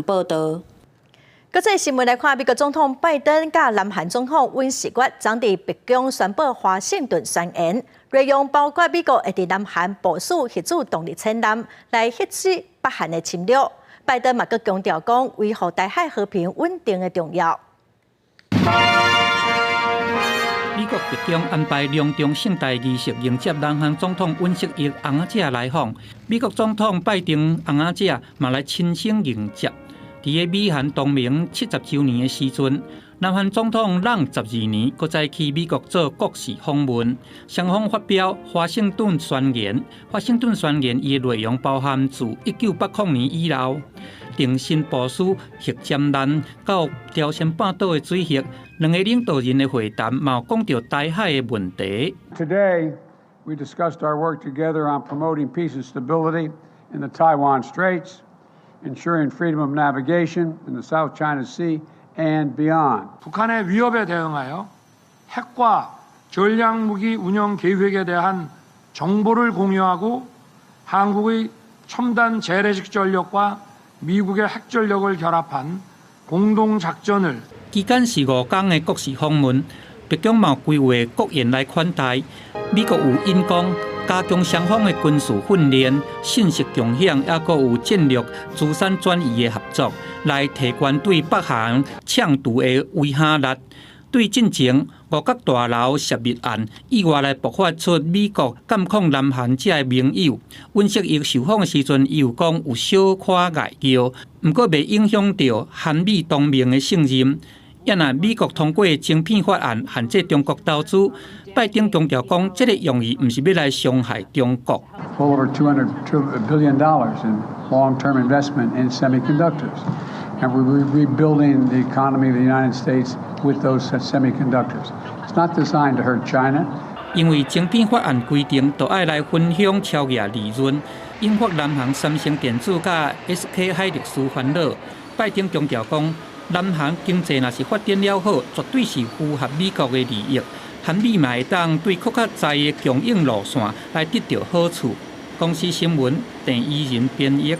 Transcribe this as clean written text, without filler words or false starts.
報道。國際新聞來看，美國總統拜登佮南韓總統尹錫悅昨佇白宮宣布華盛頓宣言，內容包括美國會佇南韓部署核子動力潛艦來遏止北韓的侵略。拜登嘛閣強調講，維護台海和平穩定的重要。美國白宮安排隆重盛大儀式迎接南韓總統尹錫悅翁仔姐來訪。美國總統拜登翁仔姐嘛來親身迎接。佇个美韓同盟70週年的時陣，南韓總統攏12年閣再去美國做國事訪問，雙方發表華盛頓宣言。華盛頓宣言伊的內容包含自1980年以後，重新部署核潛艦到朝鮮半島的水域。兩个領導人的會談嘛有講著台海的問題。 Today, we discussed our work together on promoting peace and stability in the Taiwan Straits, ensuring freedom of navigation in the South China Sea and beyond. 북한의 위협에 대응하여 핵과 전략무기 운영 계획에 대한 정보를 공유하고 한국의 첨단 재래식 전력과 미국의 핵전력을 결합한 공동 작전을 期間是5工的國事訪問，白宮嘛有規劃國宴來款待。美國有演講，加強雙方的軍事訓練、信息共享，抑閣有戰略資產轉移的合作，來提懸對北韓搶渡的威嚇力。對進前五角大樓泄密案意外來爆發出美國監控南韓這个盟友。尹錫悅受訪的時陣，伊有講有小可礙叫，毋過袂影響著韓美同盟的信任。抑若美國通過晶片法案限制中國投資，拜登強調講，這个用意毋是欲來傷害中國。 Well over $200 billion in long-term investment in semiconductors, and we're rebuilding the economy of the United States with those semiconductors. It's not designed to hurt China. 因為晶片法案規定，都愛來分享超額利潤，引發南韓三星電子佮 SK 海力士煩惱。拜登強調講，南韓經濟若是發展了好，絕對是符合美國的利益。韓美嘛會當對閣較濟的供應路線來得著好處。公視新聞鄭伊仁編譯。